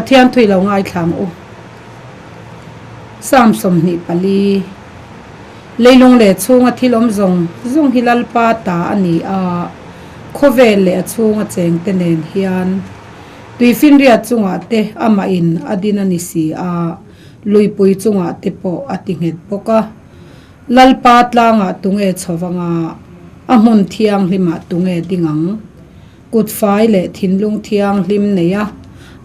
Pathian thui lo ngaithla ang u. Psalm 24 Leilung leh chhunga thil awm zawng zawng hi Lalpa ta a ni a, khawvel leh a chhunga chengte nen hian tuifinriat chungah te amah in a din a ni si a, luipui chungah te pawh a ti nghet bawk a. Lalpa tlangah tunge chho vanga a hmun thianghlimah tunge ding ang? Kut fai leh thinlung thianghlim nei a,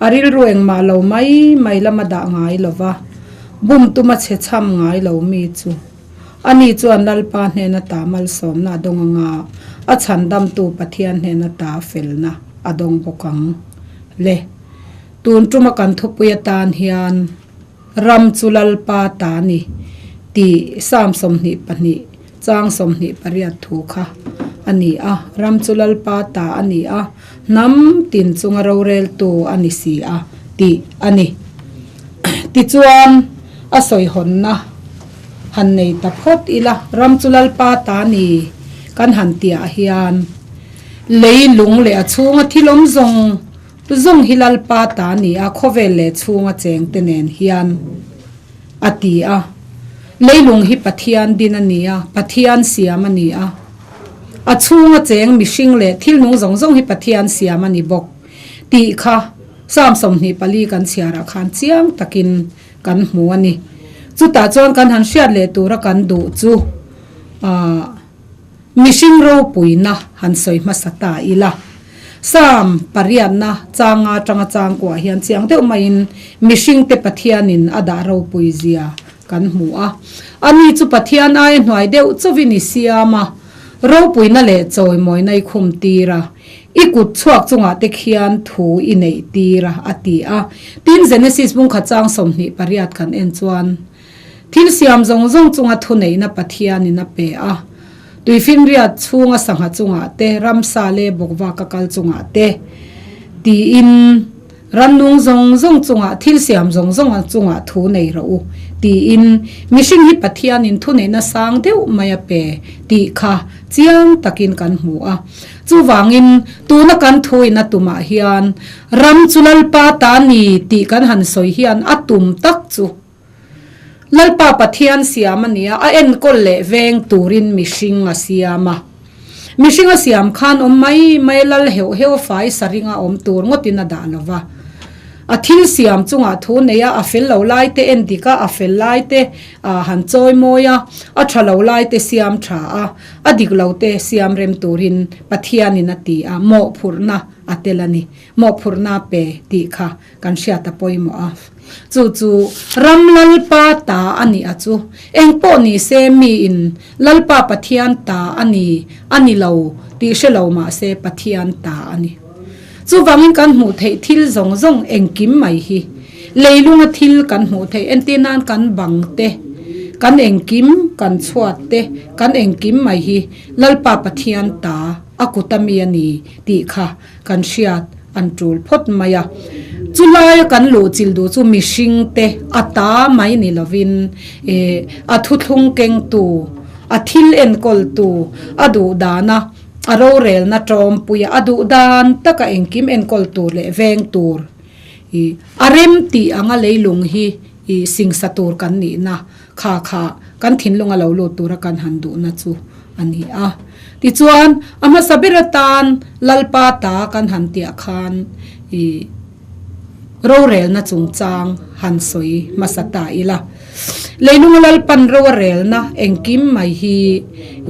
a rilru engmah lo mai mai lama dah ngai lo va, bum tuma chhe chham ngai lo mi chu. Ani chuan Lalpa hnena ta malsawmna a dawng anga a chhandamtu Pathian hnena ta felna a dawng bawk ang. Le, tun tuma kan thupui atan hian Ram chu Lalpa ta ni tih Psalm 22 chang 28 thu kha a ni a. Ram chu Lalpa ta a ni a, hnam tin chunga roreltu a ni si a tih a ni. Tichuan, a sawihawnna han nei ta phawt ila, ram chu Lalpa ta ni kan han tihah hian lei lung leh a chhunga thil awm zawng zawng hi Lalpa ta ni a, khawvel leh chhunga chengte nen hian a ti a. Leilung hi Pathian din a ni a, Pathian siam a ni a. A chhunga cheng mihring leh thil nung zawng zawng hi Pathian siam a ni bawk tih kha Psalm 24 kan chhiarah khan chiang takin kan hmu a ni. Chutah chuan kan han hriat leh tura kan duh chu aah mihring ropuina han sawi hmasa ta ila. Psalm pariatna changa atanga changkuah hian chiang deuh maiin mihringte Pathianin a dah ropui zia kan hmu a. Ani chu Pathian aia hnuai deuh chauhin i siam a, ropuina leh chawimawina i khum tir a. I kut chhuak chungah te khian thu i neih tir a, a ti a. Tin, Genesis bungkhat chang 28 kan en chuan, Thil siam zawng zawng chunga thu neihna Pathianin a pe a. Tuifinriat chhunga sangha chungah te, ramsa leh bawkvaka kal chungah te, tiin rannung zawng zawng chungah, thil siam zawng zawng chungah thu nei rawh u, tiin mihring hi Pathianin thu neihna sang deuh mai a pe tih kha chiang takin kan hmu a. Chuvangin, tuna kan thuin a tumah hian ram chu Lalpa ta ni tih kan han sawi hian a tum tak chu Lalpa Pathian siam a nia, a enkawl leh veng turin mihring a siam a. Mihring a siam khan awm mai mai lal heuh heuh fai saringa awm tur ngawtin a dah lo va. A thil siam chungah thu nei a, a fel lo lai te en dik a, a fel lai te han chawi mawi a, a tha lo lai te siam tha a, a dik lo te siam rem turin Pathianin a ti a, mawhphurhna a tel a ni. Mawhphurhna pe tih kha kan hriat a pawimawh a. Chu chu ram Lalpa ta a nih a chu. Engpawh ni se miin Lalpa Pathian ta a ni a ni lo tih hre lo mah se Pathian ta a ni. Chuvangin kan hmuh theih thil zawng zawng engkim mai hi leilunga thil kan hmuh theih entir nan kan bang te, kan engkim kan chhuat te, kan engkim mai hi Lalpa Pathian ta a kut a mi a ni tih kha kan hriat an tul phawt mai a. Chulaia kan luh chilh duh chu mihring te a ta mai ni lovin eh a thuthlung kengtu, a thil enkawltu, a duh dana a rorelna tawmpuia a duh dan taka engkim enkawl tur leh veng tur ih a rem tih anga leilung hi ih singsa tur kan nihna kha kha kan thinlunga lo lut tura kan han duhna chu a ni a. Tichuan, a hmasa ber atan Lalpa ta kan han tiah khan ih rorelna chungchang han sawi hmasa ta ila. Leilunga Lalpan ro a relna engkim mai hi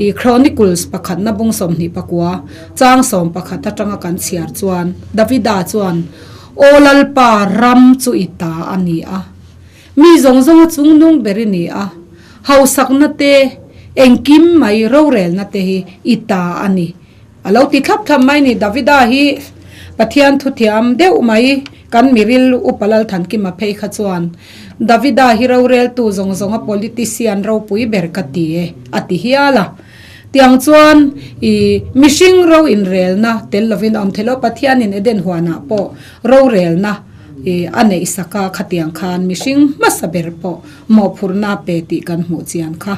ih Chronicles pakhatna bung 21 chang 11 atanga kan chhiar chuan Davida chuan, Aw Lalpa, ram chu i ta a ni a. Mi zawng zawnga chungnung ber i ni a, hausakna te, engkim mai rorelna te hi i ta a ni. A lo ti thlap thlap mai ni. Davida hi Pathian thuthiam deuh mai kan miril upa Lalthankima phei kha chuan Davida hi roreltu zawng zawnga politician ropui ber ka ti e a ti hial a. Tiang chuan i mihring ro inrelna tel lovin a awm thei lo. Pathianin Eden huanah pawh rorelna. I a neih sak a, khatiang khan mihring hmasa ber pawh mawhphurhna a pe tih kan hmuh chian kha.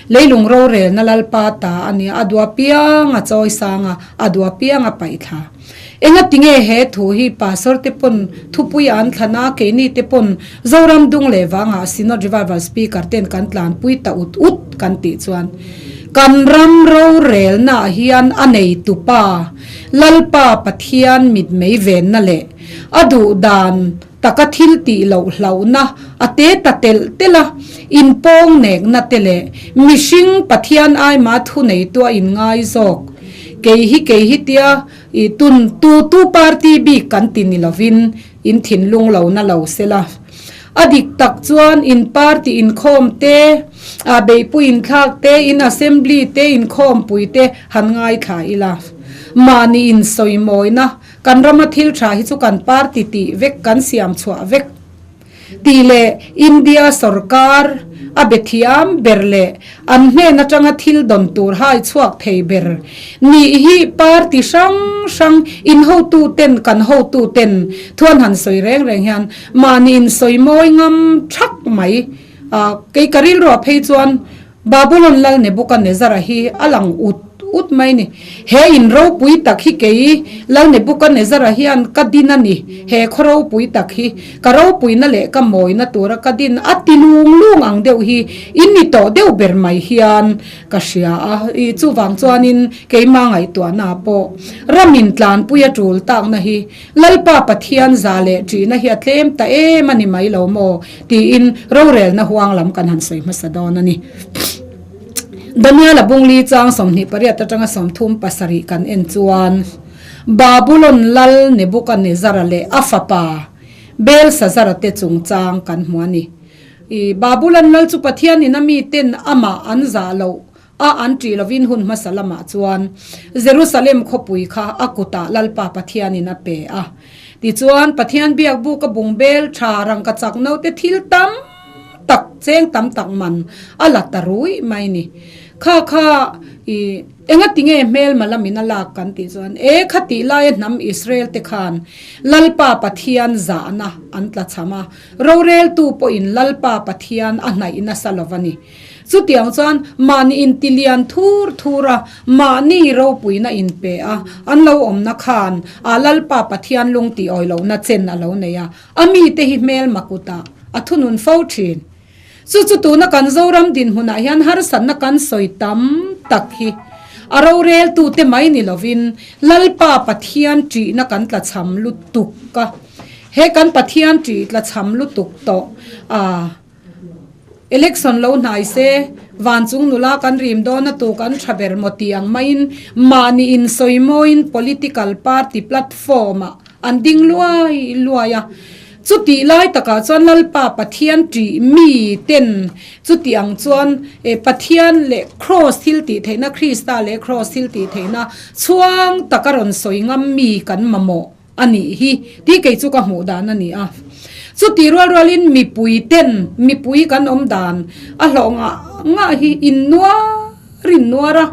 Leilung rorelna Lalpa ta a nia, a dua piang a chawi sang a, a dua piang a paih thla. Engati nge he thu hi Pastor te pawn thupui an thlan a, keini te pawn Zoram dung leh vangah Synod Revival Speaker ten kan tlanpui ta ut ut kan tih chuan kan ram rorelnaah hian a neitupa Lalpa Pathian mitmei venna leh A duh dan taka thil tih loh hlauhna a te ta telh telh a, inpawng nekna te leh mihring Pathian aima thu neitu a inngai zawk. Kei hi kei hi tia i tun tu tu party bik kan ti ni lovin in thinlung lo na lo sela. A dik tak chuan in party inkhawm te, a beihpui inthlak te, in assembly te inkhawmpui te han ngaithla ila. Mahni insawimawina Kan rama thil tha hi chu kan party tih vek kan siam chhuah vek tih leh India sorkar a be thiam ber leh an hnen atanga thil dawn tur hai chhuak thei ber nih hi party hrang hrang in hotu ten kan hotu ten thuan han sawi reng reng hian mahni in sawi mawi ngam thak mai a kei ka rilruah phei chuan Babulon lal Nebukanezzara hi a lang ut ut mai ni. He in ropui tak hi kei lal Nebukanezzara hian ka din a ni. He khaw ropui tak hi ka ropuina leh ka mawina tura ka din a ti lung lung ang deuh hi in ni tawh deuh ber mai hian ka hria a. I chuvang chuanin keima ngaihtuahna pawh ramin tlanpui a tul takna hi Lalpa Pathian za leh ṭihna hi a tlem ta em a ni mai lo maw? tiin rorelna huang lam kan han sawi hmasa dawn a ni. Daniela Bungli chang 28 atanga 37 kan en chuan Babulon lal Nebukanezzara leh a fapa Belsazara te chungchang kan hmu a ni. I Babulon lal chu Pathianin a miten amah an zah loh A an ṭih lovin hun hmasa lamah chuan Jerusalem khawpui kha a kutah Lalpa Pathianin a pe a. Tichuan, Pathian biakbuk a bungbel ṭha rangka chak naute thil tam tak, cheng tam tak man a la ta ruih mai ni. Kha kha i engati nge hmelma lamin a lak kan tih chuan, e khatih laia hnam Israel te khan Lalpa Pathian zahna an tlachham a, roreltu pawhin Lalpa Pathian a hnaih nasa lo va ni. Chutiang chuan mahni intilian thur thur a, mahni ropuina inpe a, an lo awmna khan a Lalpa Pathian lung tih awi lohna chen a lo nei a, a mite hi hmelma kutah a thunun fo thin. Chu chu tuna kan Zoram dinhmunah hian harsatna kan sawi tam tak hi a roreltute mai ni lovin Lalpa Pathian ṭihna kan tlachham lutuk a, he kan Pathian ṭih tlachham lutuk tawh a. Election lo hnai se, vanchung nula kan rim dawn a tuk an tha ber maw tih ang maiin mahni insawi mawiin political party platform ah an ding luai luai a. Chutih lai takah chuan Lalpa Pathian ṭih mi ten chutih ang chuan Pathian leh Kraws thil tih theihna, Krista leh Kraws thil tih theihna chhuang taka rawn sawi ngam mi kan mamawh. A nih hi, tih kei chu ka hmuh dan a ni a. Chuti rual rualin mipui ten mipui kan awm dan a hlawh ngah ngah hi in nuar in nuar a,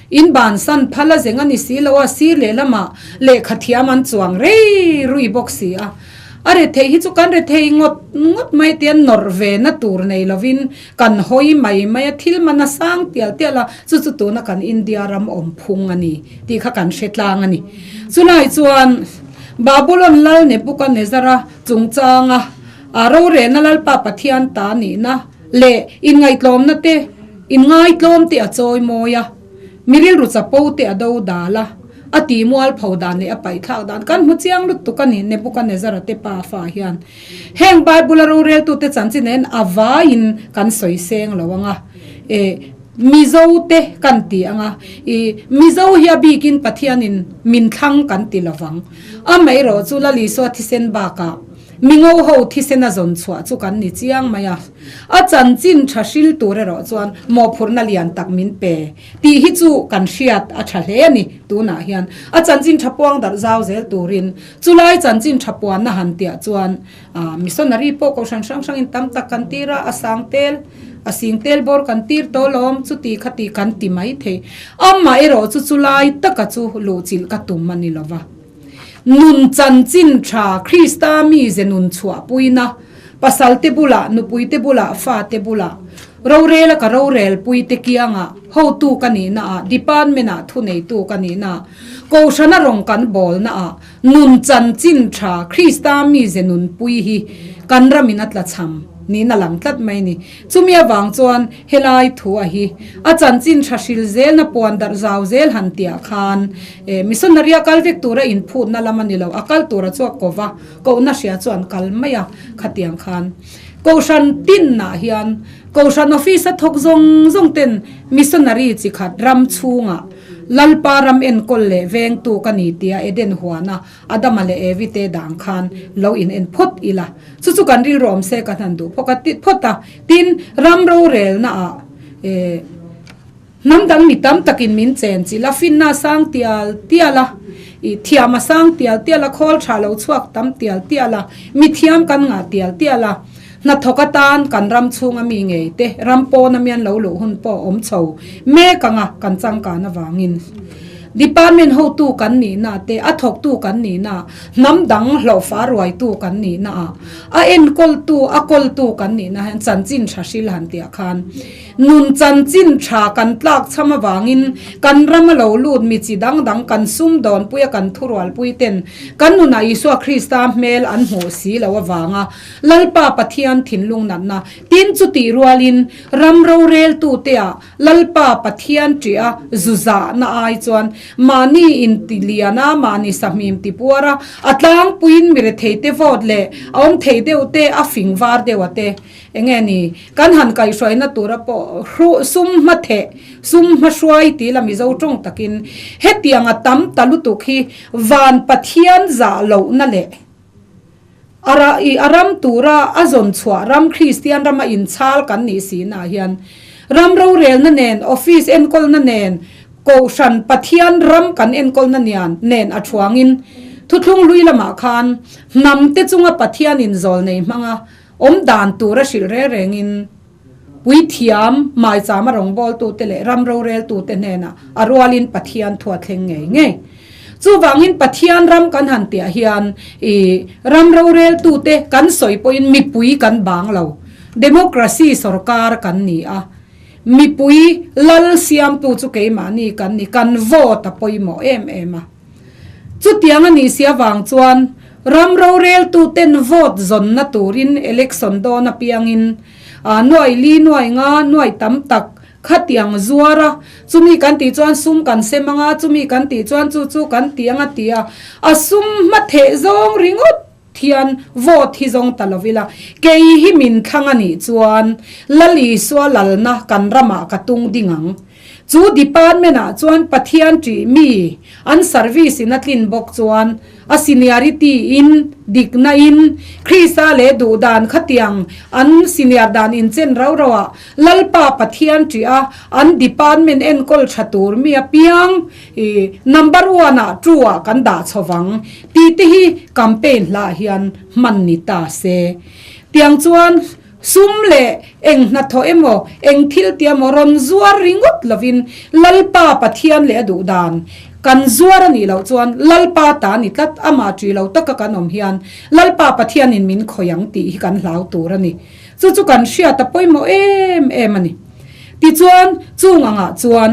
in bansan phal a zeng a ni si lo a, sir lehlamah lehkha thiam an chuang rei rui bawk si a. A rethei hi chu kan rethei ngawt ngawt mai te nawrh ve na tur nei lovin kan hawi mai mai a, thil man a sang tial tial a, chu chu tuna kan India ram awm phung a ni tih kha kan hre tlang a ni. Chulai chuan Babulon lal Nebukanezzara chungchanga a rorelna Lalpa Pathian ta nihna leh inngaihtlawmna te, inngaitlawm te a chawi mawi a, mi rilru chapo te a do dal a, A tih mualpho dan leh a paihthlak dan kan hmu chiang lutuk a ni, Nebukanezzara te pa fa hian. Heng Bible-a roreltute chanchin nen a vaiin kan sawi seng lo ang a, e, Mizo te kan ti ang a, i, Mizo hi a bikin Pathianin min thlang kan ti lo vang. Amaherawh chu Lal Isua thisen bakah Mingo ho thisen a zawn chhuah chu kan ni chiang mai a, a chanchin tha hril tur erawh chuan mawhphurhna lian tak min pe tih hi chu kan hriat a tha hle a ni. Tunah hian a chanchin tha puang darh zau zel turin chulai chanchin tha puanna han tiah chuan missionary pawh kohhran hrang hrangin tam tak kan tir a, a sang tel, a sing tel bawr kan tir tawh alawm chuti khati kan ti mai thei. Amaherawh chu chulai taka chu luhchilh ka tum a ni lova. Nun chanchin tha Krista mize nun chhuahpuina, pasalte bulah, nupuite bulah, fate bulah, rorela ka rorelpuite kiangah, hotu ka nihnaah, department-ah thuneitu ka nihnaah, kohhrana rawng kan bawlnaah, Nun chanchin tha Krista mize nunpui hi kan ramin a tlachham niin a lang tlat mai ni. Chumi avang chuan helai thu a hi a chanchin tha hril zelna puan darh zau zel han tiah khan missionary a kal vek tura inphutna lam a ni lo, a kal tura chu a ko va, kohna hria chu an kal mai a khatiang khan. Kohhran tinah hian Kohhran office a thawk zawng zawng ten missionary chi khat ram chhungah Lalpa ram enkawl leh vengtu ka ni tia Eden huana Adama leh Evi te dang khan lo in en phawt ila. Chu chu kan rilru awm se ka hnan duh phawk a ti phawt a. Tin, ram rorelna ah eh hnam dang mi tam takin min chen chilh a, finna a sang tial tial a, ih thiam a sang tial tial a, khawl tha lo chhuak tam tial tial a, mi thiam kan ngah tial tial a. Hnathawk atan kan ram chhunga mi ngei te, ram pawna mian lo luh hun pawh awm chho mek anga kan changkan avangin Department hotu kan nihna te, a thawktu kan nihna, hnam dang hlawhfa ruaitu kan nihna ah, a enkawltu, a kawltu kan nihna hian chanchin tha hril han tiah khan nun chanchin tha kan tlak chham avangin kan rama lo lut mi chi dang dang kan sumdawnpui a kan thurualpui ten kan nunah Isua Krista hmel an hmuh si lo avanga Lalpa Pathian thinlung natna tin chutih rualin ram roreltuteah Lalpa Pathian ṭiha zu zahna ai chuan mahni inti liana mahni sahmim ti puara a tlangpuiin mi retheite vote leh a awm thei deuh te a fing var deuh a te enge ni kan han kaihhruaina tura pawh hru sum hma theh sum hma hruai ti la Mizo tawng takin hetiang a tam ta lutuk hi van Pathian zah lohna leh A ra i a ram tura a zawn chhuah ram Kristian rama inchhal kan nih sinah hian ram rorelna nen, office enkawlna nen, kohhran Pathian ram kan enkawlna nian nen a thuangin thuthlung hlui lamah khan hnam te chunga Pathian inzawl nei hmanga awm dan tura hrilh reng rengin Puithiam, maichama rawngbawltute leh ram roreltute hnenah a rualin Pathian thu a thleng ngei ngei. Chuvangin Pathian ram kan han tiah hian i ram roreltute kan sawi pawhin mipui kan bang lo. Democracy sorkar kan ni a, mipui lal siamtu chu keimahni kan ni, kan vote a pawimawh em em a. Chutiang a nih si avang chuan ram roreltuten vote zawnna turin election dawn apiangin nuai li nuai nga nuai tam tak khatiang zuar a, chumi kan tih chuan sum kan sem anga, chumi kan tih chuan chu chu kan ti anga ti a, a sum hmatheh zawng ringawt hian vote hi zawng ta lo ila, kei hi min thlang a nih chuan Lal Isua lalna kan ramah ka tung ding ang. Chu department ah chuan Pathian ṭih mi an service in a tlin bawk chuan a seniority in dikna in Krista leh duh dan khatiang an senior dan inchen rau rau ah Lalpa Pathian ṭih a an department enkawl ṭha tur mi apiang i number one ah two ah kan dah chho vang tih te hi campaign hlah hian hman ni ta se. Tiang chuan Sum leh eng hnathawh emaw, eng thil ti emaw rawn zuar ringawt lovin Lalpa Pathian leh a duh dan kan zuar a nih loh chuan Lalpa ta ni tlat, amah ṭi lo taka kan awm hian Lalpa Pathianin min khawih ang tih hi kan hlau tur a ni. Chu chu kan hriat a pawimawh em em a ni. Tichuan, chung angah chuan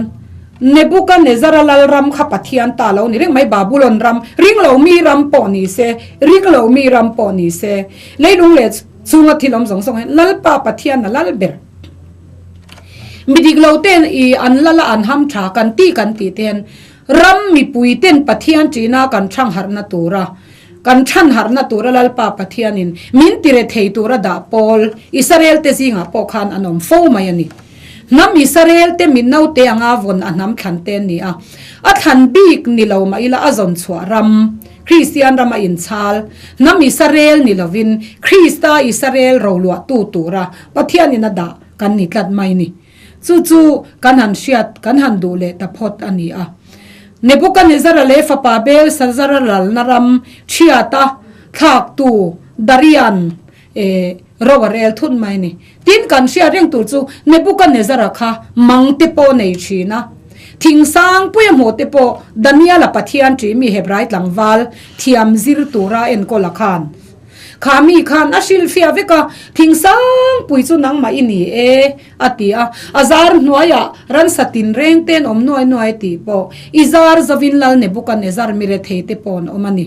Nebukanezzara lalram kha Pathian ta lo ni reng mai, Babulon ram, ring lo mi ram pawh ni se, ring lo mi ram pawh ni se, leilung leh Chunga thil awm zawng zawng hian Lalpa Pathian a lal ber. Mi dik lo ten i an lal a an ham tha kan ti kan tih te hian ram mipui ten Pathian ṭihna kan thang harhna tura kan than harhna tura Lalpa Pathianin min ti re thei tura dah pawl Israel te zingah pawh khan an awm fo mai a ni. Hnam Israel te mi naute anga vawn a hnam thlan te an ni a, a thlan bik ni lo mah ila a zawn chhuah ram Kristian rama inchhal, hnam Israel ni lovin Krista Israel roluahtu tura Pathianin a dah kan ni tlat mai ni. Chu chu kan han hriat, kan han duh leh ta phawt a ni a. Nebukanezzara leh fapa Belshazzara lalna ram thiata thlaktu Darian e ro a rel thut mai ni. Tin kan hriat reng tur chu Nebukanezzara kha mang te pawh nei thin a. Thing sangpui a hmuh te pawh Daniel-a Pathian ṭih mi Hebrai tlangval thiam zir tura enkawl a khan. Kha mi khan a hrilhfiah vek a, Thing sangpui chu nangmah i ni e, a ti a. A zar hnuaiah ransa tinreng te an awm nuai nuai tih pawh i zar zovin Lal Nebukanezzar mi rethei te pawh an awm a ni.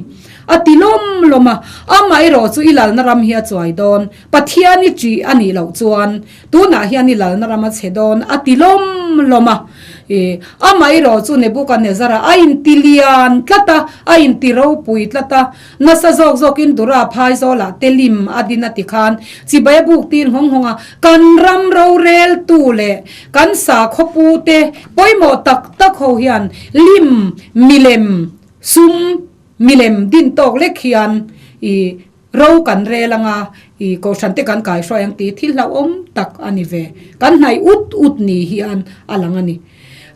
A ti lawm lawm a, amaherawh chu i lalna ram hi a chuai dawn, Pathian i ṭih a nih loh chuan tunah hian i lalna ram a chhe dawn, a ti lawm lawm a. I, amaherawh chu Nebukanezzar-a a inti lian tlat a, a inti ropui tlat a, nasa zawk zawkin Dura phaizawlah te lim a din a ti khan chibai a buk tir nghawng nghawng a, kan ram roreltu leh kan sakhawpu te pawimawh tak tak ho hian lim milem sum Milem din tawk lek hian i ro kan rel anga i kohhran te kan kaihruai ang tih thil hlauhawm tak a ni ve. Kan hnaih ut ut ni hian a lang a ni.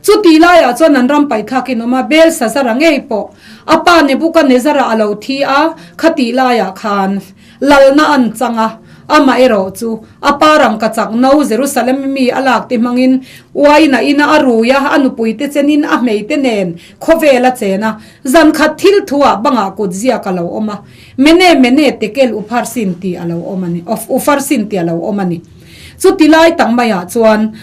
Chuti laiah chuan an ram paihthlakin awm a, Belsazara ngei pawh a pa Nebukanezzara a lo thi a, khatih laiah khan Lalna an chang a, amah erawh chu a pa rangkachak no Jerusalem mi a lak te hmangin uain a ina a rui a, a nupui te chenin a hmei te nen khawvel a chen a, zan khat thil thuah bangah kut ziak a lo awm a, Mene mene tekel upharsin tih a lo awm a ni, of upharsin tih a lo awm a ni. Chuti lai tak maiah chuan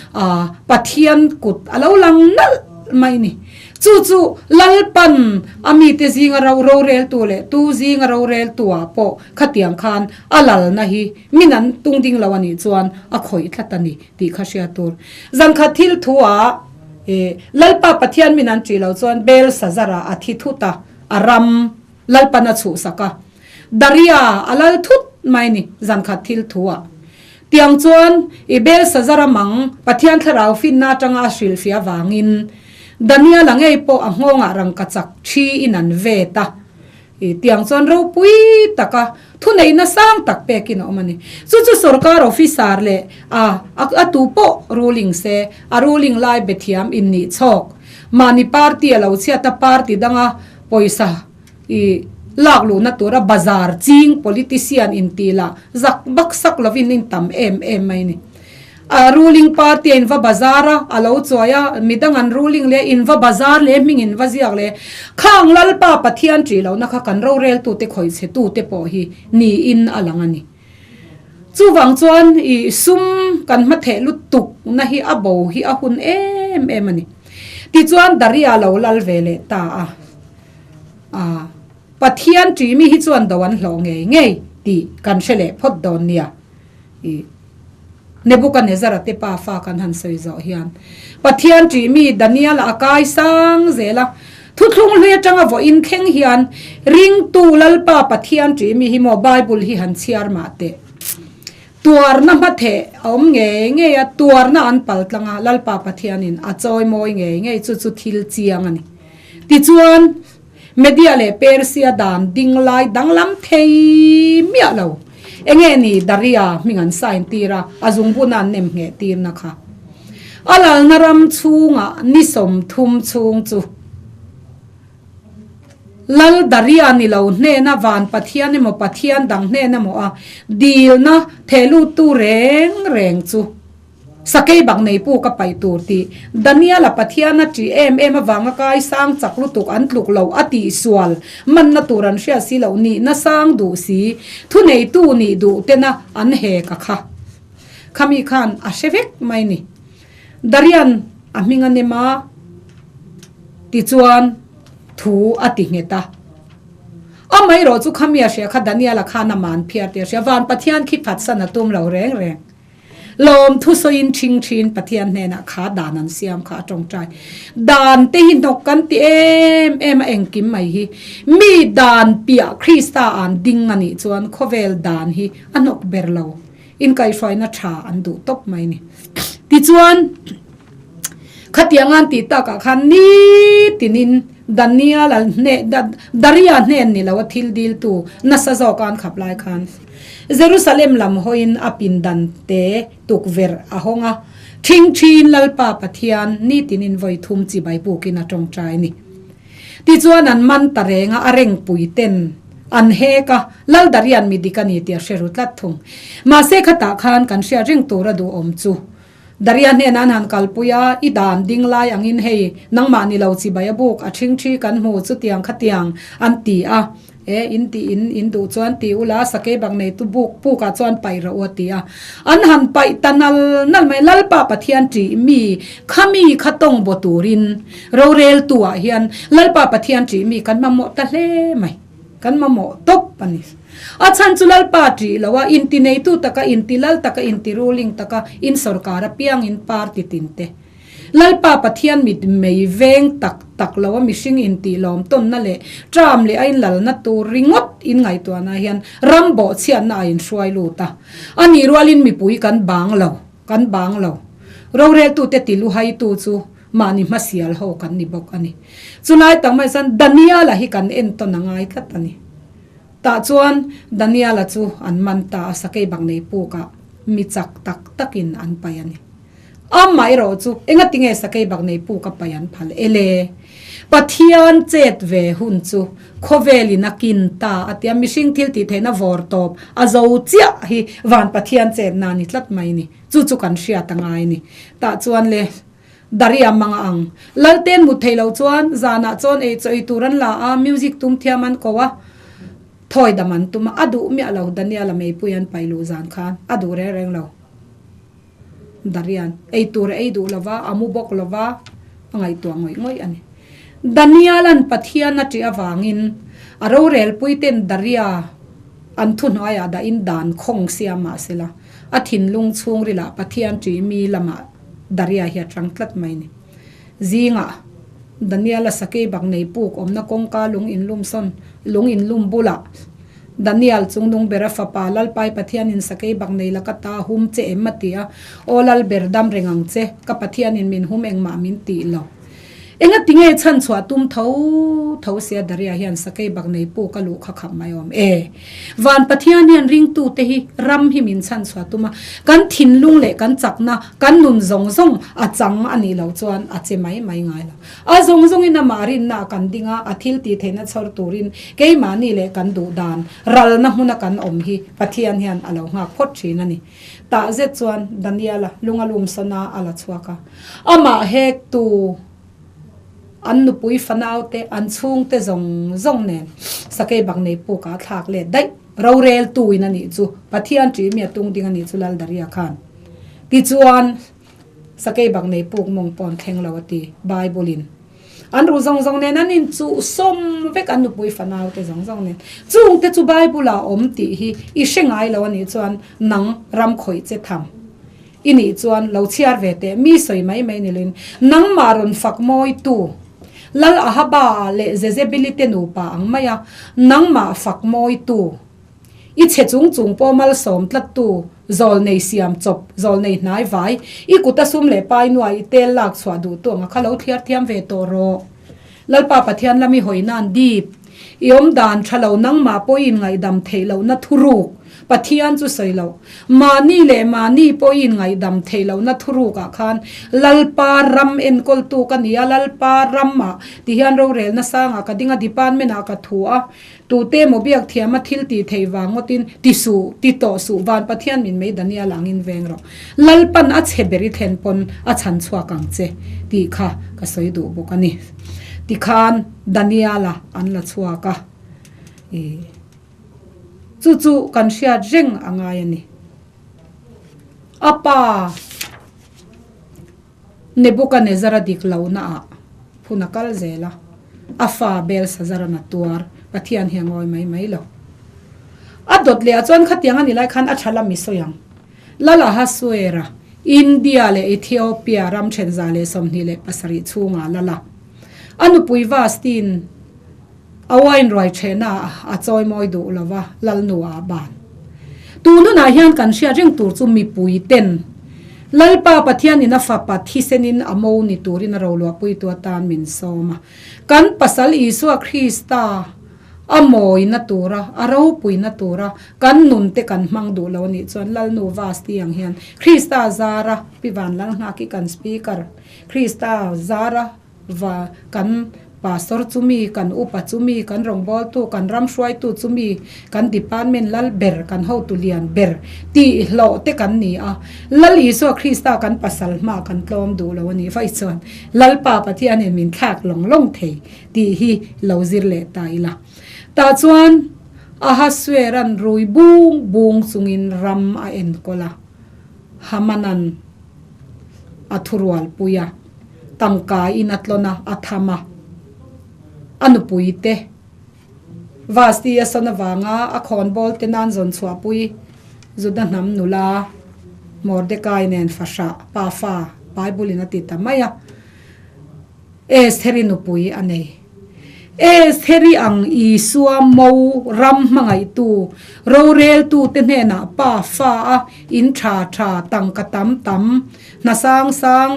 Pathian kut a lo lang nalh mai ni. Chu chu Lalpan a mite zinga ro roreltu leh tu zinga roreltuah pawh khatiang khan a lalna hi min an tung ding lo a nih chuan a khawih tlat a ni tih kha hria tur. Zankhat thil thuah Lalpa Pathian min an ṭih lo chuan Belsazara a thi thut a, a ram Lalpan a chhuhsak a. Daria a lal thut mai ni zankhat thil thuah. Tiang chuan i Belsazara mang Pathian thlarau finna atanga a hrilhfiah avangin Daniela ngei pawh a nghawngah rangkachak thi in an vet a. I tiang chuan ropui taka thuneihna sang tak pekin a awm a ni. Chu chu sorkar officer leh a a tu pawh ruling se a ruling lai bethiam in nih chhawk. Mahni party a lo chhiat a party danga pawisa I lak luhna tura bazar ching politician intih lah zak bak sak lovin in tam em em mai ni. A ruling party a in va bazar a, a lo chuai a, midang an ruling leh in va bazar leh hming in va ziak leh khang Lalpa Pathian ṭih lohna kha kan roreltute khawih chhe tute pawh hi niin a lang a ni. Chuvang chuan i sum kan hmatheh lutuk na hi a bo hi a hun em em a ni. Tichuan Daria lo lal ve leh ta a. A, Pathian ṭih mi hi chuan do an hlawh ngei ngei tih kan hre leh phawt dawn nia. I Nebukanezzara te pa fa kan han sawi zawh hian Pathian ṭih mi Daniel-a a kai sang zel a, thuthlung hlui aṭanga vawiin thleng hian ringtu Lalpa Pathian ṭih mi hi maw Bible hi han chhiar mah teh. Tuarna hmatheh a awm ngei ngei a, tuarna an pal tlang a, Lalpa Pathianin a chawi mawi ngei ngei chu chu thil chiang a ni. Tichuan, Media leh Persia dan ding lai danglam thei miah lo. Enge ni Daria hming an sign tir a, a zungbuna an nem ngheh tirna kha. A lalna ram chhungah ni 30 chhung chu Lal Daria ni lo hnena van Pathian emaw Pathian dang hnen emaw a dilna thehlutu reng reng chu Sakei bak nei pu ka paih tur tih Daniel-a Pathian a ṭih em em avanga kai sang chak lutuk an tluk lo a tih sual manna tur an hriat si loh nihna sang duh si thuneitu nih duh tena an hek a kha. Khami khan a hre vek mai ni. Darian a hming a nem a tichuan thu a ti nghet a. Amaherawh chu khami a hria kha Daniel-a khan a man phiar tih a hria. Van Pathian khi phatsan a tum lo reng reng. Lawm thusawiin ṭhing ṭhin Pathian hnenah kha dan an siam kha a ṭawngṭai. Dan te hi hnawk kan ti em em a engkim mai hi. Mi dan piah Krista an ding a nih chuan khawvel dan hi a hnawk ber lo. Inkaihhruaina ṭha an duh tawp mai ni. Tichuan, khatiang an tih takah khan nitinin Daniel a hneh Daria hnen ni lo a thil diltu nasa zawk an khap lai khan Jerusalem lam hawiin a pindan te tukverh a hawng a, ṭhingṭhiin Lalpa Pathian nitinin vawi thum chibai bukin a ṭawngṭai ni. Tichuan an man ta reng a, a rengpui ten an hek a, Lal Darian mi dik a ni tih a hre ru tlat thung. Mahse khatah khan kan hriat reng tur a duhawm chu. Daria hnenah an han kalpui a, I dan ding lai angin hei, nangmah ni lo chibai a buk, a ṭhingṭhi kan hmu chutiang khatiang an ti a. E, in tih in in duh chuan ti ula, sakei bak neitu buk pukah chuan paih rawh u a ti a. An han paih ta nal nal mai, Lalpa Pathian ṭih mi khami kha tawng baw turin roreltu ah hian Lalpa Pathian ṭih mi kan mamawh ta hle mai. Kan mamawh tawp a ni. A chhan chu Lalpa ṭih lo a, inti neitu taka, inti lal taka, inti ruling taka, in sorkar apiangin party tinte Lalpa Pathian mit mei veng tak tak lo a mihring intih lawm tawnna leh tram leh a inlalna tur ringawt in ngaihtuahna hian ram bawhchhiatna a inhruai lut a. A nih rualin mipui kan bang lo, kan bang lo. Roreltute ti luhaitu chu mahni hmasial ho kan ni bawk a ni. Chulai tak mai chuan Daniela hi kan entawn a ngai tlat a ni. Tah chuan Daniela chu an man ta a, sakei bak nei pukah mi chak tak takin an paih a ni. Amah erawh chu engatinge sakei bak nei puk a paih an phal e le? Pathian chet ve hun chu khawvelin a kin ta a tia mihring thil tih theihna vawr tawp a zo chiah hi van Pathian chetna a ni tlat mai ni. Chu chu kan hriat a ngai ni. Tah chuan le Daria mang a ang. Lalten mut theih loh chuan zanah chuan ei chaw ei tur an la a, music tum thiam an ko a, thawi dam an tum a, a duh miah lo Daniel-a meipui an paih luh zan khan a duh reng reng lo. Darian ei tur a ei duh lo va, a mu bawk lo va, a ngaihtuah ngawih ngawih a ni. Daniel-a'n Pathian a ṭih avangin a rorelpuite'n Daria an thuhnuaiah dahin dan khawng siam mah sela, a thinlung chhungrilah Pathian ṭih mi lamah Daria hi a ṭang tlat mai a ni. Zingah Daniel-a sakei bak nei puk awmna kawngka lung inlum sawn lung inlum bulah Daniel chungnung bera fapa Lalpai Pathianin sakei bak nei laka ta hum che em a ti a, Aw Lalber dam reng ang che, ka Pathianin min hum engmah min tih lo. Engati nge chhan chhuah tum tho tho sia Daria hian sakei bak nei puk a luh kha khap mai awm e. Van Pathian hian ringtute hi ram hi min chhan chhuah tum a, kan thinlung leh kan chakna, kan nun zawng zawng a chang a nih loh chuan a che mai mai ngai lo. A zawng zawngin amah rinna a kan ding a, a thil tih theihna chhawr turin keimahni leh kan duh dan ralna hmuna kan awm hi Pathian hian a lo nghak phawt thin a ni. Tah zet chuan Daniela lung a lum sawn a, a la chhuak a. Amah hektu an nupui fanaute, an chhungte zawng zawng nen sakei bak nei pukah a thlak let daih. Roreltuin a nih chu, Pathian ṭih mi a tung ding a nih chu Laldaria khan. Tichuan. Sakei bak nei puk mawng pawh an thleng lo a ti, Bible in. An ruh zawng zawng nen an inchuh sawm vek an nupui fanau te zawng zawng nen. Chung te chu Bible ah awm tih hi i hre ngai lo a nih chuan nang ram khawih che tham i nih chuan lo chhiar ve teh mi sawi mai mai ni loin nangmah rawn fak mawi tu Lal Ahaba leh Jezebeli te nupa ang mai a nangmah fak mawi tu I chhe chung chung pawh malsawm tlattu, zawlnei siam chawp, zawlnei hnai vai, i kut a sum leh pai nuai i tel lak chhuah duh tu anga kha lo thliar thiam ve tawh rawh. Lalpa Pathian lam i hawi nan dip. I awm dan tha lo nangmah pawhin ngaihdam theih lohna thuruk, Pathian chu sawi loh. Mahni leh mahni pawhin ngaihdam theih lohna thurukah khan Lalpa ram enkawltu ka ni a, Lalpa ramah tihian rorelna sangah ka ding a, department ah ka thu a, Tute maw biak thiama thil tih theih vang ngawtin ti suh, ti tawh suh, van Pathian min mei Daniel angin veng rawh. Lalpan a chhe ber i thlen pawn a chhan chhuak ang che tih kha ka sawi duh bawk a ni. Tikhan Daniela an la chhuak a, i chu chu kan hriat reng a ngai a ni. A pa. Nebukanezzar-a dik lohnaah phun a kal zel a, a fa Belshazzar-a'n a tuar, Pathian hi a ngawi mai mai lo. A dawt leh ah chuan khatiang a ni lai khan a tha lam i sawi ang. Lal Ahasuera, India leh Ethiopia ram 2027 chhungah lal a. A nupui Vasti-in a wine ruai thehna ah a chawimawi duh lo va, Lalnu ah a ban. Tun hunah hian kan hriat reng tur chu mipui ten Lalpa Pathianin a fapa thisenin a mo ni turin a roluahpuitu atan min sawm a. Kan pasal Isua Krista a mawina tura, a ropuina tura kan nun te kan hmang duh lo a nih chuan Lalnu Vasti ang hian Krista zara Pi Vanlalnghaki kan Speaker Krista zara va kan. Pastor chu mi, kan upa chu mi, kan rawngbawltu, kan ram hruaitu chu mi, kan department lal ber, kan hotu lian ber tih hlawh te kan ni a. Lal Isua Krista kan pasal hma kan tlawm duh lo a nih vaih chuan Lalpa Pathianin min thlak lawng lawng thei tih hi lo zir leh ta ila. Tah chuan Ahasuera'n rui bung bung chungin ram a enkawl a, Hamanan a thurualpui a. Tangka in a tlawn a, a tham a. A nupui te Vasti a sawn avanga a khawnbawl te nan zawn chhuahpui Juda hnam nula Mordekai nen fahrah pa fa Bible in a ti ta mai a. Estheri nupui a nei. Estheri ang Isua mo ram hmangaihtu, roreltu te hnenah pa fa a in tha tha tangka tam tam, hna sang sang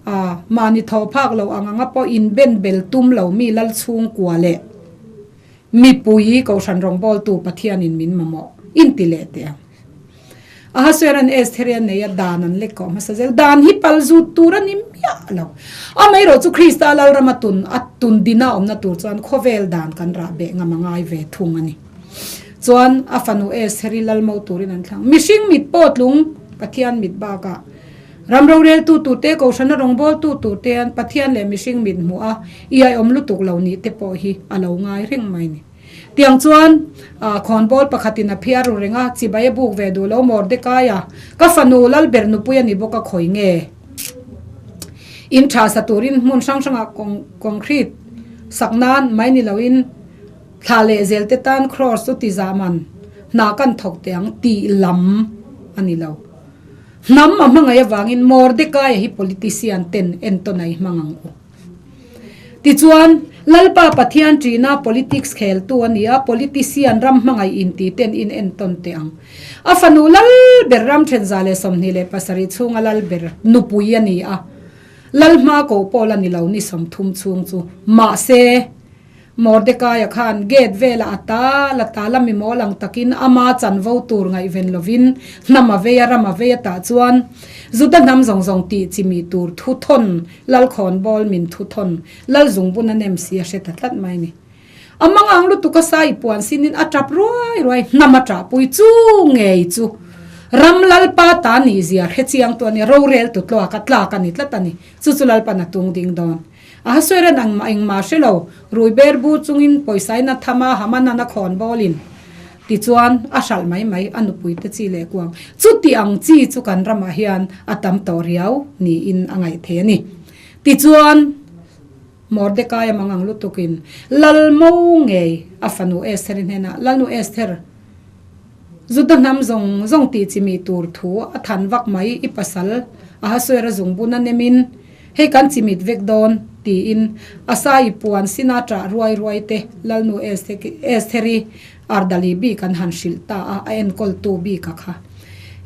a mahni thaw phak lo ang anga pawh in ben bel tum lo mi lal chhungkua leh mipui kohhran rawngbawltu Pathianin min mamawh in ti leh teh ang. Ahasueran Estheri a nei a, dan an lek kawh hmasa zel. Dan hi pal zut tur a ni miah lo. Amaherawh chu Krista Lalrama tun a tun dina awmna tur chuan khawvel dan kan rah beh ngam a ngai ve thung a ni. Chuan a fanu Estheri lalmo turin an thlang. Mihring mit pawh tlung Pathian mit bakah ram roreltu turte, kohhrana rawngbawltu turte an Pathian leh mihring mit hmuh a iaiawm lutuk lo nih te pawh hi a lo ngai reng mai ni. Tiang chuan khawnbawl pakhatin a phiar ru reng a, chibai a buk ve duh lo Mordekaia, ka fanu Lalber nupui a ni bawk a khawi nge? In tha sa turin hmun hrang hrangah concrete sak nan mai ni loin thla leh zel te tan cross chu ti zah man hna kan thawk teh ang tih lam a ni lo. Hnam a hmangaih avangin Mordekaia hi politician ten entawn a i hmang ang u. Tichuan, Lalpa Pathian ṭihna politics kheltu a ni a, politician ram hmangaih inti ten in entawn teh ang. A fanu lal ber ram 2027 chhunga lal ber nupui a ni a, lal hma koh pawh la ni lo ni 30 chhung chu. Mahse, Mordekaia khan gate velah a tal a tal a mimawl ang takin ama chanvo tur ngaihven lovin hnam a vei a, ram a vei a tah chuan Juda hnam zawng zawng tih chimi tur thu thawn Lalkhawnbawl min thu thawn Lal zungbun a nem si a hre ta tlat mai ni. A mangang lutuk a sai puan sinin a tap ruai ruai hnam a ṭahpui chu ngei chu ram Lalpa ta nih zia hre chiang tu a ni, rorel tu tluak a tlak a ni tlat a ni, chu chu Lalpan a tung ding dawn. A hasuiran ang mah engmah hre lo, rui ber bur chungin pawisaina tham a Hamanan a khawn bawlin tichuan a hralh mai mai a nupui te chi leh kuang. Chuti ang chi chu kan ramah hian a tam tawh riau niin a ngaih thei a ni. Tichuan Mordecai a mang ang lutukin Lal mo ngei a fanu Esther-i hnenah, Lalnu Esther, Juda hnam zawng zawng tih chimih tur thu a than vak mai, i pasal Ahasuera zungbun a nemin hei kan chimit vek dawn tiin a sai puan sina ṭah ruai ruai te Lalnu Estheri Ardali bik an han hrilh ta a, a enkawltu bika kha.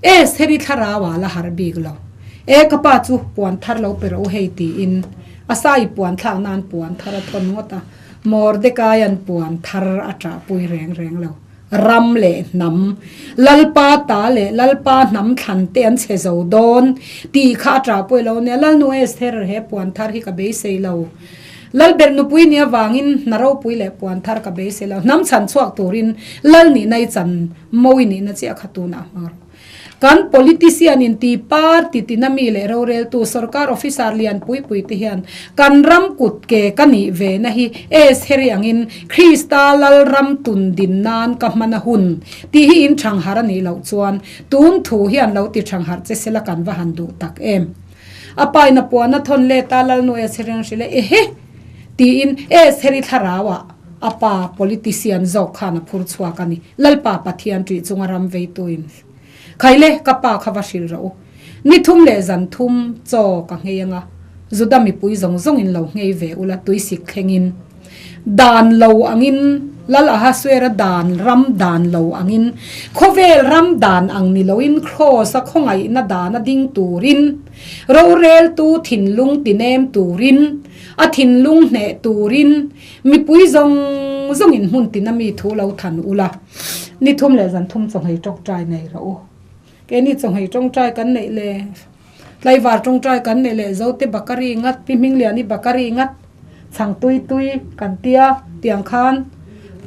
Estheri thlarau ah la harh bik lo. E ka pa chu puan thar lo pe rawh u hei tiin a sai puan thlak nan puan thar a thawn ngawt a, Mordecai-a'n puan thar a ṭahpui reng reng lo. Ram leh hnam, Lalpa ta leh Lalpa hnam thlan te an chhe zo dawn tih kha a ṭah pawih lo nia. Lalnu Esther he puan thar hi ka beisei lo. Lalber nupui nia vangin hna ropui leh puan thar ka beisei lo. Hnam chhan chhuak turin Lal nihna i chan mawi nihna chiah kha tunah hmang rawh. Kan politician in ti party tina mi leh roreltu sorkar officer lian pui pui te hian kan ram kut ke ka nih ve na hi Estheri angin Krista lal ram tun din nan ka hman a hun tih hi in thang harh a nih loh chuan tun thu hian lo ti thang harh che sela kan va han duh tak em. A paina puan a thawn let a Lalnu Estheri an hrilh e ehe tiin Estheri thlarau ah a pa politician zawk khan a phur chhuak a ni. Lalpa Pathian ṭih chunga ram veituin Khaile, ka pa kha va hrilh rawh u. Ni thum leh zan thum chaw ka nghei anga, Juda mipui zawng zawngin lo nghei ve ula tuisik thlengin. Dan lo angin, Lal Ahasuera dan ram dan lo angin, khawvel ram dan ang ni loin Kraws-a khawngaihna dana ding turin, roreltu thinlung tinem turin, a thinlung hneh turin, Mipui zawng zawngin hmun tina mi thu lo than ula, ni thum leh zan thum chawnghei tawngtai nei rawh u. Keini chawnghei tawngtai kan neih leh tlaivar tawngtai kan neih leh Zote Bakari ngat, Pi Hmingliani Bakari ngat. Chhang tui tui kan tia tiang khan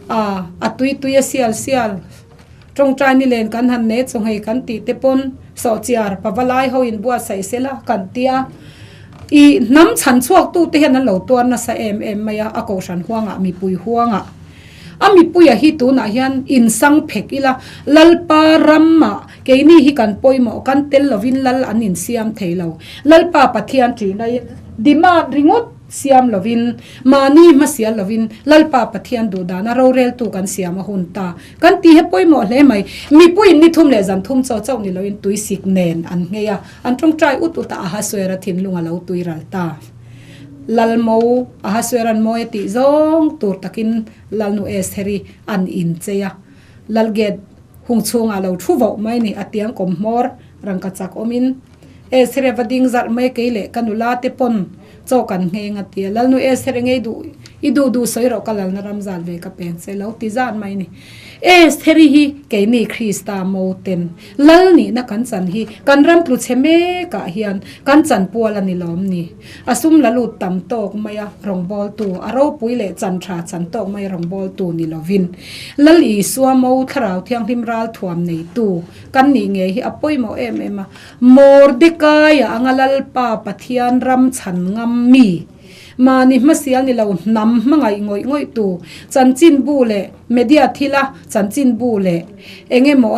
a a tui tui a sial sial tawngtai ni len kan han ne chaw nghei kan tih te pawn sawhchiar pavalai ho in buatsaih sela kan tia ih hnam chhan chhuak tu te hian an lo tuar nasa em em mai a a kohhran huangah mipui huangah a mipuia hi tunah hian insang phek ila Lalpa ramah keini hi kan pawimawh kan tel lovin lal an insiam thei lo Lalpa Pathian ṭihna in demand ringawt. Siam lovin, mahni hmasial lovin Lalpa Pathian duhdana roreltu kan siam a hun ta. Kan tih hi pawimawh hle mai. Mipuiin ni thum leh zan thum chaw chauh ni loin tui sik nen an nghei a, an tawngtai ut ut a, Ahasuera thinlung a lo tui ral ta. Lalmo, Ahasuera'n mawi a tih zawng tur takin Lalnu Estheri an inchei a, Lal gate hung chhungah lo thu voh mai ni, a tiang kawm hmawr rangka chak awmin Estheri a va ding zarh mai kei leh ka nula te pawn chaw kan ngheng a ti a, Lalnu Estheri ngei duh i duh duh sawi rawh ka lalna ram zat ve ka peng che lo ti zat mai ni. Estheri hi keini Krista mo ten Lal nihna kan chan hi kan ram tlu chhe mek ah hian kan chan pual a ni lawm ni. A sum la lut tam tawk mai a rawngbawltu a ropui leh chan tha chan tawk mai a rawngbawltu ni lovin Lal Isua mo Thlarau Thianghlim ralthuam neitu kan nih ngei hi a pawimawh em em a. Mordekaia anga Lalpa Pathian ram chhan ngam mi, mahni hmasial ni lo hnam hmangaih ngawih ngawih tu, chanchinbu leh media thila chanchinbu leh eng emaw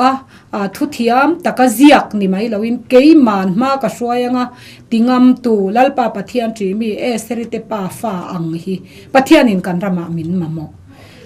a thuthiam taka ziak ni mai loin keiman hma ka hruai anga ti ngam tu Lalpa Pathian ṭih mi Estheri te pa fa ang hi Pathianin kan ramah min mamawh.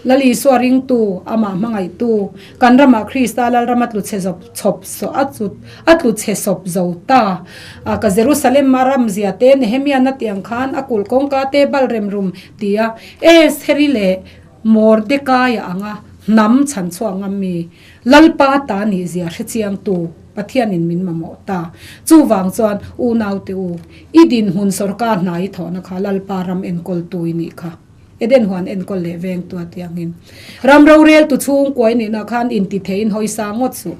Lal Isua ringtu, amah hmangaihtu, kan ramah Krista Lalram a tlu chhe zawp chhawp sawh a tlu a tlu chhe sawp zo ta. A ka Jerusalem a ram zia te Nehemia na tiang khan a kulh kawngka te bal rem rum ti a Estheri leh Mordekaia anga hnam chhan chhuak ngam mi Lalpa ta nih zia hrechiangtu Pathianin min mamawh ta. Chuvang chuan unaute u, i dinhmun sawrkar hna i thawhna kha Lalpa ram enkawltu i nih kha. Eden huan enkawl leh veng tua tiangin ram roreltu chhungkuai nihna khan inti theiin hawi sang ngawt suh.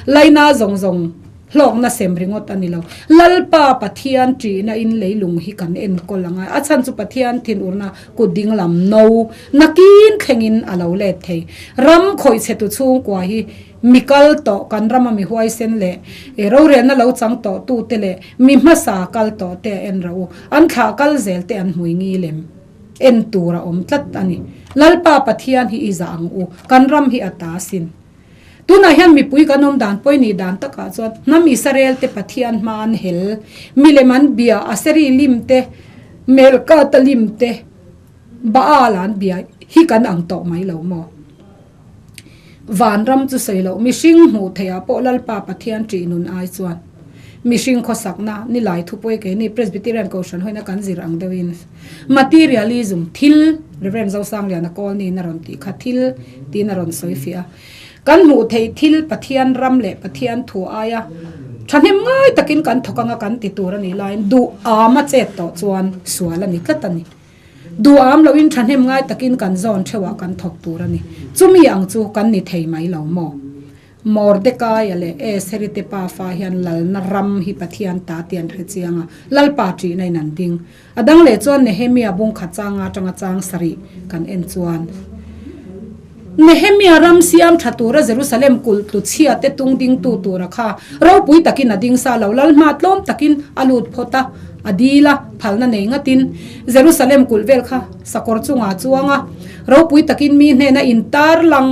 Laina zawng zawng hlawkna sem ringawt a ni lo. Lalpa Pathian ṭihna in leilung hi kan enkawl a ngai. A chhan chu Pathian thinurna kut dinglam no nakin thlengin a lo let thei. Ram khawih chhetu chhungkua hi mi kal tawh kan rama mi huaisen leh rorelna lo chang tawh tute leh mi hmasa kal tawh te a en rauh u. An thlah kal zel te an hmui ngilem. En tur a awm tlat a ni. Lalpa Pathian hi i zah ang u, kan ram hi a ta sin. Tunah hian mipui kan awm dan pawimawh dan takah chuan hnam Israel te Pathian hma an hel, milem an bia, Aseri lim te, Melkata lim te, Baal an bia hi kan ang tawh mai lo maw? Vanram chu sawi loh, mihring hmuh theihah pawh Lalpa Pathian ṭih nun ai chuan mihring khawsakna ni lai thupawi keini Presbyterian Kohhran hoina kan zir ang deuhin materialism thil Rev. Zosangliana Kawlniin a rawn tih kha thil tiin a rawn sawi fiah a. Kan hmuh theih thil Pathian ram leh Pathian thu aia thahnem ngai takin kan thawk anga kan ti tur a nih laiin duh ama chet tawh chuan sual a ni tlat a ni. Duham loin thahnem ngai takin kan zawn theuhah kan thawk tur a ni. Chumi ang chu kan ni thei mai lo maw? Mordekaia leh Eseri te pafa hian lalna ram hi Pathian ta tih an hre chiang a, Lalpa ṭihna in an ding. A dang leh chuan Nehemia bungkhat changa atanga chang sarih kan en chuan Nehemia ram siam tha tura Jerusalem kulh tlu chhia te tung dingtu tura kha ropui takin a ding sa lo, lal hma tlawm takin a lut phawt a, a dil a, phalna nei ngatin Jerusalem kulh vel kha sakawr chungah a chuang a, ropui takin mi hnena intar lang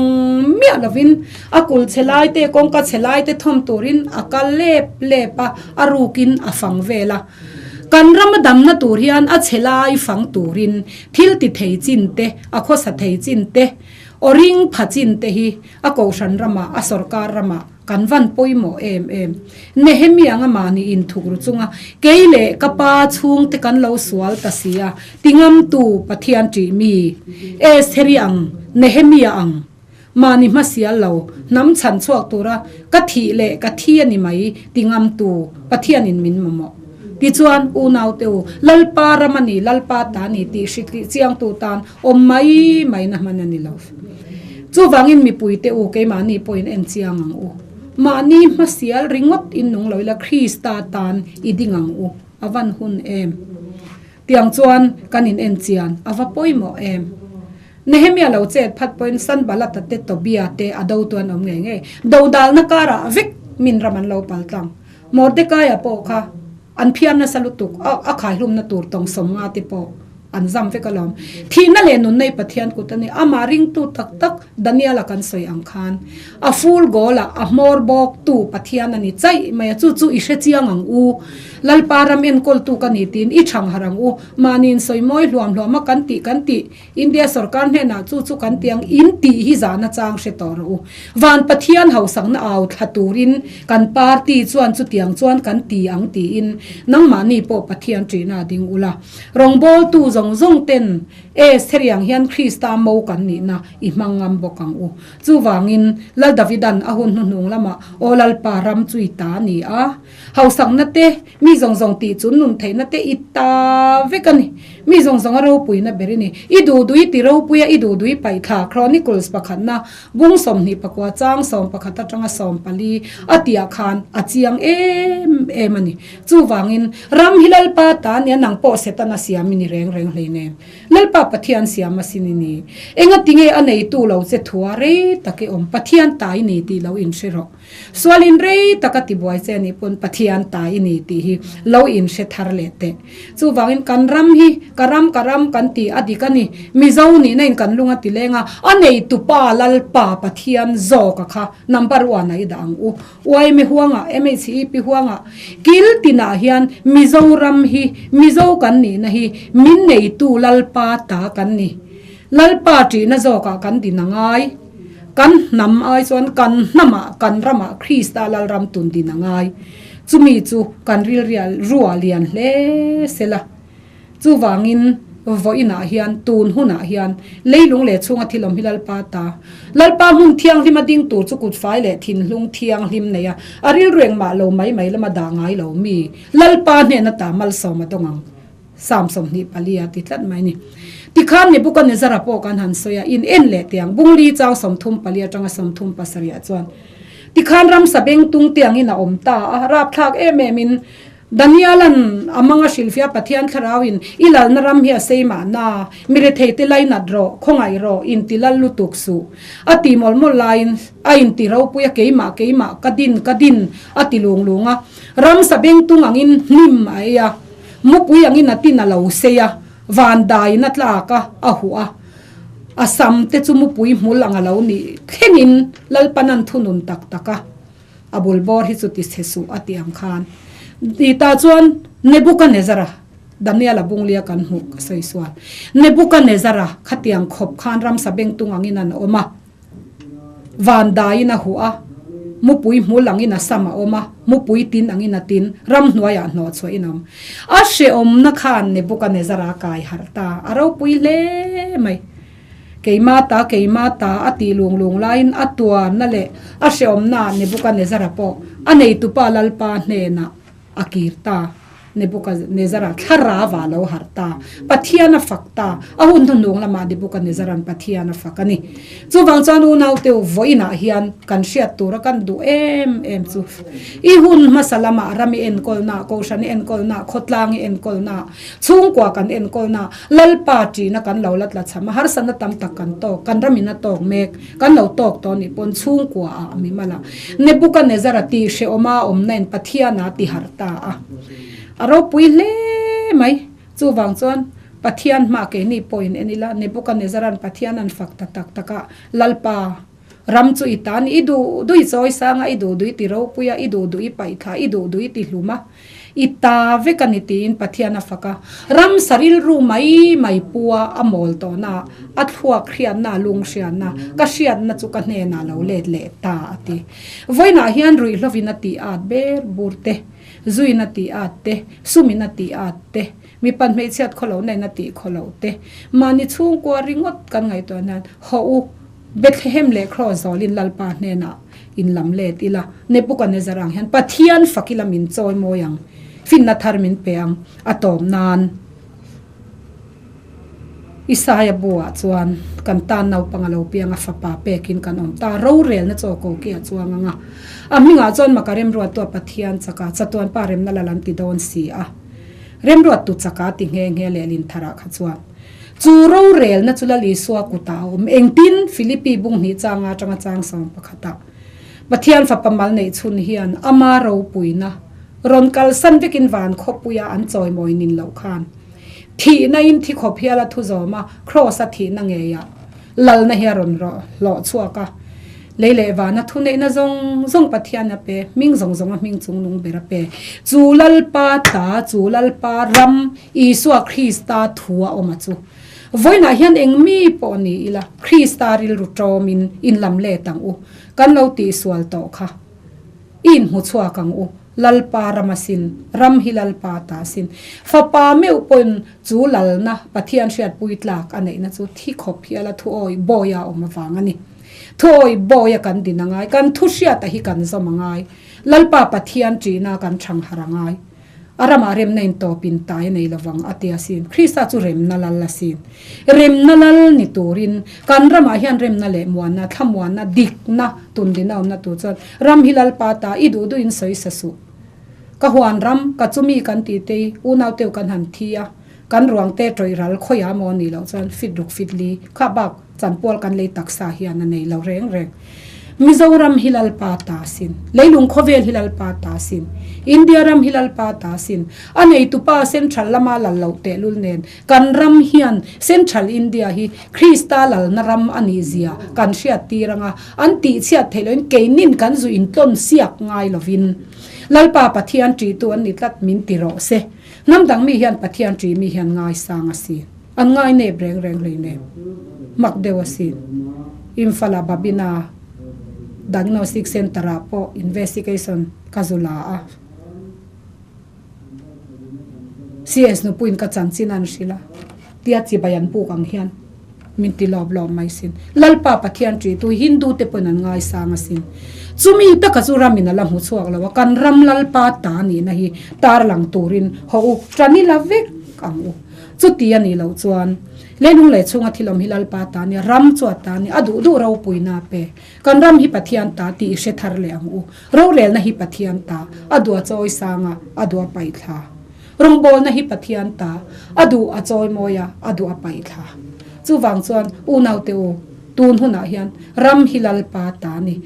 miah lovin a kulh chhe lai te, kawngka chhe lai te thawm turin a kal lep lep a, a rukin a fang vel a. Kan rama damna tur hian a chhe lai fang turin thil ti thei chin te, a khawsa thei chin te, aw ring pha chin te hi a kohhran ramah, a sorkar ramah kan van pawimawh em em. Nehemia anga mahni inthukru chunga kei leh ka pa chhungte kan lo sual ta si a, ti ngamtu Pathian ṭih mi Estheri ang, Nehemia ang. Mahni hmasial lo, hnam chhan chhuak tura ka thih leh ka thi a ni mai ti ngamtu Pathianin min mamawh. Tichuan, unaute u, Lalpa ram a ni, Lalpa ta a ni tih hritlih chiangtu tan awm mai mai na hman a ni lo. Chuvangin mipuite u, keimahni pawhin en chiang ang u. Mahni hmasial ringawt in nung lo ila Krista tan i ding ang u. A van hun em? Tiang chuan kan in en chian a va pawimawh em? Nehemia lo chet phat pawhin Sanballat-a te Tobia te a dotu an awm ngei ngei. Dodalna karah vek min ram an lo pal tlang. Mordekaia pawh kha an phiar nasa lutuk a, a khaihlumna tur tawng 50 te pawh an zam vek alawm. Thihna leh nunna i Pathian kut a ni. Amah ringtu tak tak Daniel-a kan sawi ang khan a full goal-ah a hmawr bawktu Pathian a ni chaih mai a, chu chu i hre chiang ang u. Lalpa ram enkawltu ka ni tiin i chhang harh ang u. Mahniin sawi mawi hluam hluam a kan tih kan tih India sorkar hnenah chu chu kan tiang in tih hi zahna chang hre tawh rawh u. Van Pathian hausakna au thla turin kan party chuan chutiang chuan kan ti ang tiin nangmahni pawh Pathian ṭihna a ding ula. Rawngbawltu zawng zawng ten e heriang hian Krista mo kan nihna i hmang ngam bawk ang u. Chuvangin Lal Davidan a hun hnuhnung lamah Aw Lalpa ram chu i ta a ni a. Hausakna te, mi zawng zawng tih chu nun theihna te i ta vek a ni. Mi zawng zawng a ropuina ber i ni. I duh duh i ti ropui a, i duh duh i paih thla. Chronicles pakhatna, bung 29 chang 11 atanga 14 a tihah khan a chiang em em a ni. Chuvangin, ram hi Lalpa ta nia nang pawh Setana siam i ni reng reng hleinem. Lalpa Pathian siam a sin i ni. Engatinge a neitu lo che thua rei tak i awm Pathian ta i ni tih lo inhre rawh. Sualin rei taka tibuai che anih pawn Pathian ta i ni tih hi lo in hre thar leh teh. Chuvangin kan ram hi ka ram ka ram kan ti a dik a ni. Mizo nihna in kan lung a ti leng a, a neitupa Lalpa Pathian zawka kha number one ah i dah ang u. Uaime huangah, MHEP huangah, kil tinah hian Mizoram hi Mizo kan nihna hi min neitu Lalpa ta kan ni. Lalpa ṭihna zawkah kan din a ngai. Kan hnam ai chuan kan hnamah, kan ramah Krista Lalram tun din a ngai. Chumi chu kan rilrial rua lian hle sela. Chuvangin vawiinah hian, tun hunah hian, leilung leh chhunga thil awm hi Lalpa ta. Lalpa hmun thianghlim a ding tur chu kutfai leh thinlung thianghlim nei a, a rilru engmah lo mai mai lama dah ngai lo mi Lalpa hnena ta malsawm a dawng ang. Psalm 24 a ti tlat mai a ni. Tikhan Nebuchadnezzar-a pawh kan han sawi a, in en leh teh ang, bungli chang 34 atanga 37 ah chuan tikhan ramsa bengtung te angin a awm ta a, rapthlak em em in Daniel-a'n a mang a hrilhfiah Pathian thlarauin i lalna ram hi a sei mahna, mi rethei te lainat rawh, khawngaih rawh, inti lal lutuk suh a ti mawlh mawlh laiin a inti ropui a, keimah keimah ka din ka din a ti lung lung a, ramsa bengtung angin hnim a ei a. Mupui angin a tin a lo sei a, van daiin a tlak a, a huh a. A sam te chu mupui hmul ang a lo nih thlengin Lalpan an thunun tak tak a, a bul bawr hi chu ti chhe suh a tih ang khan. Ti ta chuan Nebukanezzara, Daniel-a bunglia kan hmuh ka sawi sual. Nebukanezzara khatiang khawp khan ramsa bengtung angin an awm a. Van daiin a huh a, mupui hmul angin a sam a awm a, mupui tin angin a tin, ramhnuaiah hnawh chhuahin a awm. A hrehawmna khan Nebukanezzar-a kai harh ta, a ropui hle mai. Keima ta, keima ta a tih lung lung laiin a tuarna leh a hrehawmnaah Nebukanezzar-a pawh a neitupa Lalpa hnenah a kir ta. Nebuchadnezzar-a thlarau a lo harh ta. Pathian a fak ta. A hun hnuhnung lamah Nebuchadnezzar-a'n Pathian a fak a ni. Chuvang chuan unaute vawiinah hian kan hriat tura kan duh em em chu i hun hmasa lamah ram i enkawlna, kohhran i enkawlna, khawtlang i enkawlna, chhungkua kan enkawlna, Lalpa ṭihna kan lo la tla cham a, harsatna tam tak kan tawk, kan ramin a tawk mek. Kan lo tawk tawh nih pawn chhungkua ah mi mal a. Nebuchadnezzar a tih hrehawm a awmna in Pathian a ti harh ta a. A ropui hle mai. Chuvang chuan Pathian hma keini pawh in en ila Nebuchadnezzar an Pathian an fak ta tak tak a, Lalpa, ram chu i ta ni, i duh duh i chawi sang a, i duh duh i ti ropui a, i duh duh i paih thla, i duh duh i ti hlum a. I ta vek a ni tiin Pathian a fak a. Ramsa rilru mai mai pua a mawl tawhna, a thluak hriatna, a lung hriatna, ka hriatna chu ka hnenah lo let leh ta a ti. Vawiinah hian ruihhlovin a tih at ber bur te, zuin a tih at te, sumin a tih at te, mipa hmeichhiat khawlohna in a tih khawloh te, mahni chhungkua ringawt kan ngaihtuah hian hawh u, Bethlehem leh Kraws zawlin Lalpa hnenah in lam let ila, Nebuchadnezzar ang hian Pathian fak ila min chawi mawi ang, finna thar min pe ang, a tawp nan. Isaia bu ah chuan kan tan naupang a lo piang a, fapa pekin kan awm ta, rorelna chaw ko ki a chuang ang a, a hmingah chuan maka remruattu a Pathian chaka chatuan pa remna lal an ti dawn si a. Remruattu chaka ti nghe nghe lehlin tharah kha chuan chu rorelna chu Lal Isua kutah a awm. Engtin? Philippi bung hnih changa atanga chang sawm pakhatah Pathian fapa mal neih chhun hian ama ropuina rawn kalsan vekin van khawpuia an chawimawi nin loh khan thihna in thi khawp hial a thu zawm a, Kraws a thihna ngeiah Lalna hi a rawn hlawh chhuak a, lei leh vana thuneihna zawng zawng Pathian a pe, hming zawng zawng a hming chung nung ber a pe. Chu Lalpa ta, chu Lalpa ram, Isua Krista thu a awm a chu. Vawiinah hian eng mi pawh ni ila, Krista rilru tawmin inlam let ang u, kan lo tihsual tawh kha i inhmu chhuak ang u. Lalpa ram a sin, ram hi Lalpa ta a sin. Fapa meuh pawhin chu lalna Pathian hriatpui tlak a neihna chu thi khawp hial a thuawi bawi a awm avang a ni. Thuawi bawi a kan din a ngai, kan thu hriata hi kan zawm a ngai. Lalpa Pathian ṭihna kan chhang harh a ngai. A ramah remna in tawp in tai a nei lovang a ti asin. Krista chu remna lal asin. Remna lal ni turin kan ramah hian remna leh muanna, thlamuanna, dikna tundina awmna tur chuan ram hi Lalpa ta i duh duh in sawi sa suh. Ka huan ram, ka chumi kan tih te i unau teu kan han thi a, kan ruang te tawih ral khawiah maw nih loh chuan fit ruk fit li kha bak Chanpual kan lei taksa hian a nei lo reng reng. Mizoram hi Lalpa ta sin. Leilung khawvel hi Lalpa ta sin. India ram hi Lalpa ta sin. A neitupa Central lama lal loh tehlul nen kan ram hian Central India hi Krista lalna ram a nih zia kan hriat tir anga an tihchhiat theih lohin keinin kan zu intlawn siak ngai lovin Lalpa Pathian ṭihtu an ni tlat min ti rawh se. Hnam dang mi hian Pathian ṭih mi hian ngaisang a sin. An ngai nep reng reng hlei nen mak deuh asin. Imphal-a Babina Diagnostic Centre-ah pawh investigation ka zu la a. CS nupuiin ka chanchin an hrilh a, tia chibai an puk ang hian min ti lawp lawp mai sin. Lalpa Pathian ṭihtu Hindu te pawhin an ngaisang asin. Chumi taka chu ramin a la hmu chhuak lo a, kan ram Lalpa ta nihna hi tarlang turin haw u, ṭan ila vek ang u. Chuti a nih loh chuan, leilung leh chhunga thil awm hi Lalpa ta nia, ram chu a ta nia, a duh duh ropuina a pe. Kan ram hi Pathian ta tih i hre thar leh ang u. Rorelna hi Pathian ta, a duh a chawi sang a, a duh a paih thla. Rawngbawlna hi Pathian ta, a duh a chawi mawi a, a duh a paih thla. Chuvang chuan, unaute u, Tun hunah hian ram hi Lalpa ta a ni.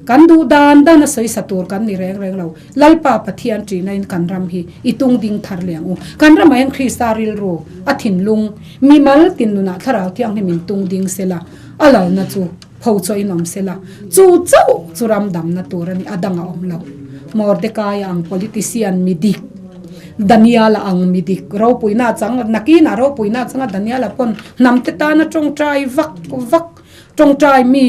Kan duh dan dan a sawisa tur kan ni reng reng lo. Lalpa Pathian ṭihnain kan ram hi i tung ding thar leh ang u. Kan ramah hian Krista rilru, a thinlung, mimal tin nunah Thlarau Thianghlim in tung ding sela, a lalna chu pho chawhin awm sela, chu chauh chu ram damna tur a ni, a dang a awm lo. Mordekaia ang politician mi dik, Daniela ang mi dik ropuina chang, nakinah ropuina changa Daniela pawn hnamte tana tawngtai vak vak, tawngtai mi,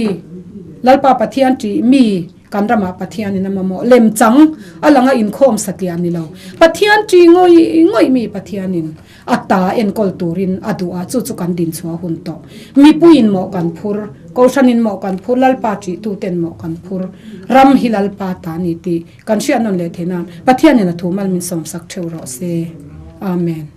Lalpa Pathian tih mi kan ramah Pathianin a mamawh lem chang a langa inkhawm satliah ni lo. Pathian tih ngawih ngawih mi Pathianin a ta enkawl turin a duh a, chu chu kan dinchhuah hun tawh. Mipuiin mawh kan phur, Kohhranin mawh kan phur, Lalpa tihtute'n mawh kan phur, ram hi Lalpa ta ni tih Kan hriat nawn leh theih nan Pathianin a thu mal min sawmsak theuh rawh se. Amen.